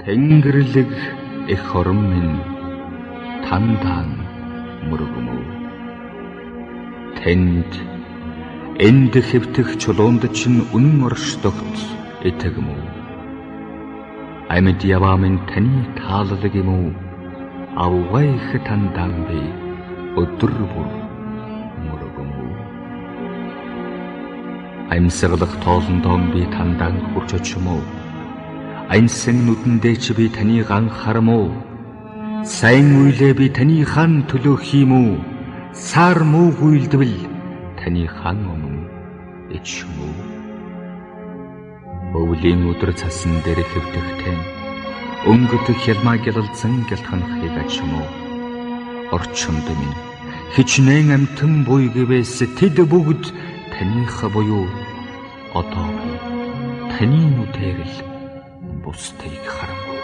Тэнгэрлэг эх орон минь тандаан мөргөмөө. Тэнд энд хэвтэх чулуунд чинь үнэн оршдогт итгэмөө. Амьд яваа минь таны тааллаг юм уу? Авгай их тандаан би өдөр бүр мөргөмөө. Амьсгалах тоолондоо би тандаан хурж очимоо. Ансан нүдэндээ чи би таныг анхаарам уу? Сайн үйлээ би таны хан төлөө хийм үү? Сар муу гүйлдвэл таны хан өмнө ичм үү? Өвлийн өдөр цасан дээр хэвтэхтэй өнгөт хялмаа гялалзан гялтганхыг ачим уу? Орчинд минь хичнээн амтан буй гэвээс тэд бүгд таных буюу одоо би таны нүдээр л бусдыг харамгүй.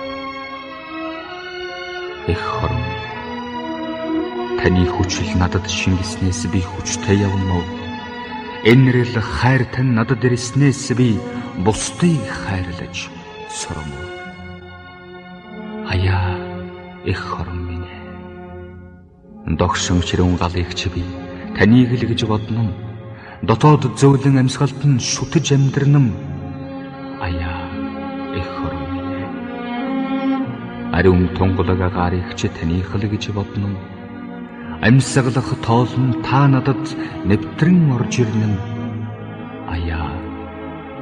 Эх хорон, таны хүчил надад шингэснээс би хүчтэй явна уу? Энэрэл хайр тань надад ирснээс би бусдыг хайрлаж сурам уу? Аяа, эх хорон минь ээ. Догшин ширүүн галыг чи би таныг л гэж бодно. Дотоод зөөлөн амьсгалд нь шүтэж амьдрнам. Аяа, эх хорон минь ээ. Ариун тунгалаг агарыг чи таных л гэж бодно. Амьсгалах тоолн та надад нэвтрэн орж ирнэ. Аяа,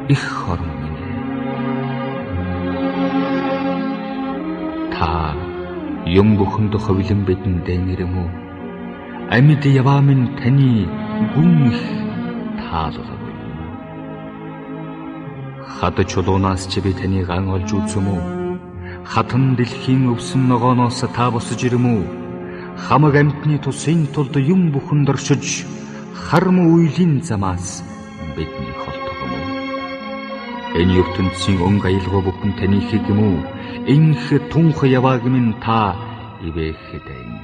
эх хорон минь ээ. Та юм бүхэнд ховлон бидэндээ нэрэм үү? Амьд яваа минь таны гүн их таалал буюу. Хад чулуунаас чи би таныг ан олж үзэм үү? Хатан дэлхийн өвсөн ногооноос та босож ирэм үү? Хамаг амьтны тусын тулд юм бүхэнд оршиж харм үеийн замаас бидний холдох юм уу? Энэ ертөнцийн өнгө аялгаа бүхэн таныхыг юм уу? Инх тунх явааг минь та ивэхэд энэ.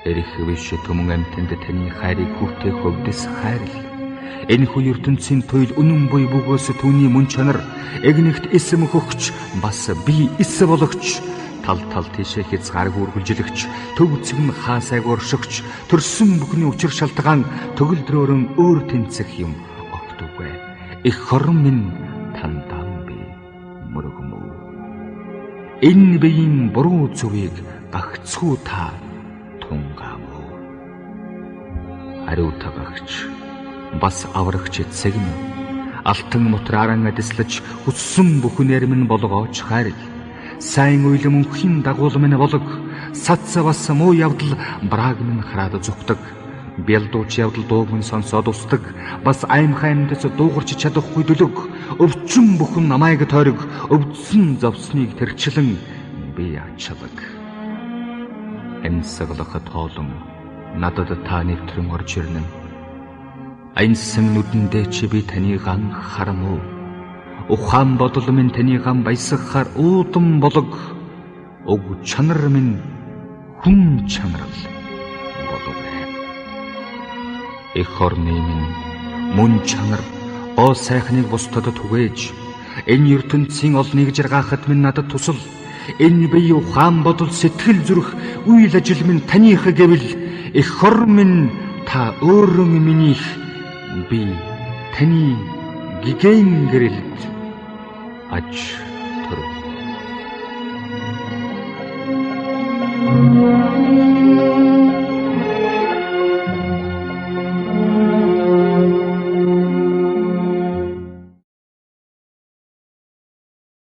Эрх биш түмэн амьтанд таны хайрыг хүртэх хөвдөс хайрл. Энэхүү ертөнцийн туйл үнэн буй бөгөөс түүний мөн чанар эгнэгт эсэм хөгч бас би эс болгоч тал тал тийшээ хязгаарг үргэлжлэгч төв цэгэн хаасайг оршигч төрсөн бүхний учир шалтгаан төгөлдрөөрөн өөр тэнцэх юм огтгүй. Эх хорон минь тандаан би мөргөмөө. Энэ биеийн буруу зүвийг гагцхүү та тунгаамөө. Ариута гагч бас аврагч эцэг минь алтан мутрааран адислаж хүссэн бүхнээр минь болгооч хайрл. Сайн үйл мөнхийн дагуул минь болог сац бас муу явдал брааг минь хараад зүхдэг. Бялдууч явдал дууг минь сонсоод устдаг. Бас аймхай амьдас дуугарч чадахгүй дөлөг. Өвчин бүхэн намайг тойрог өвдсөн зовсныг тэрчлэн би ачаалаг. Амьсгалах тоолон надад та нэвтрэн орж ирнэ. Ансан нүдэндээ чи би таныг анхаарам уу? Ухаан бодол минь таныг баясгахаар уудам болог. Уг чанар минь хүн чанарл болов. Эх орны минь мөн чанар гоо сайхныг бусдад түгээж энэ ертөнцийн олныг жаргаахад минь надад тусал. Энэ бие ухаан бодол сэтгэл зүрх үйл ажил минь таных гэвэл эх орн минь та өөрөө минийх би таны гигэн гэрэлд аж төрөв.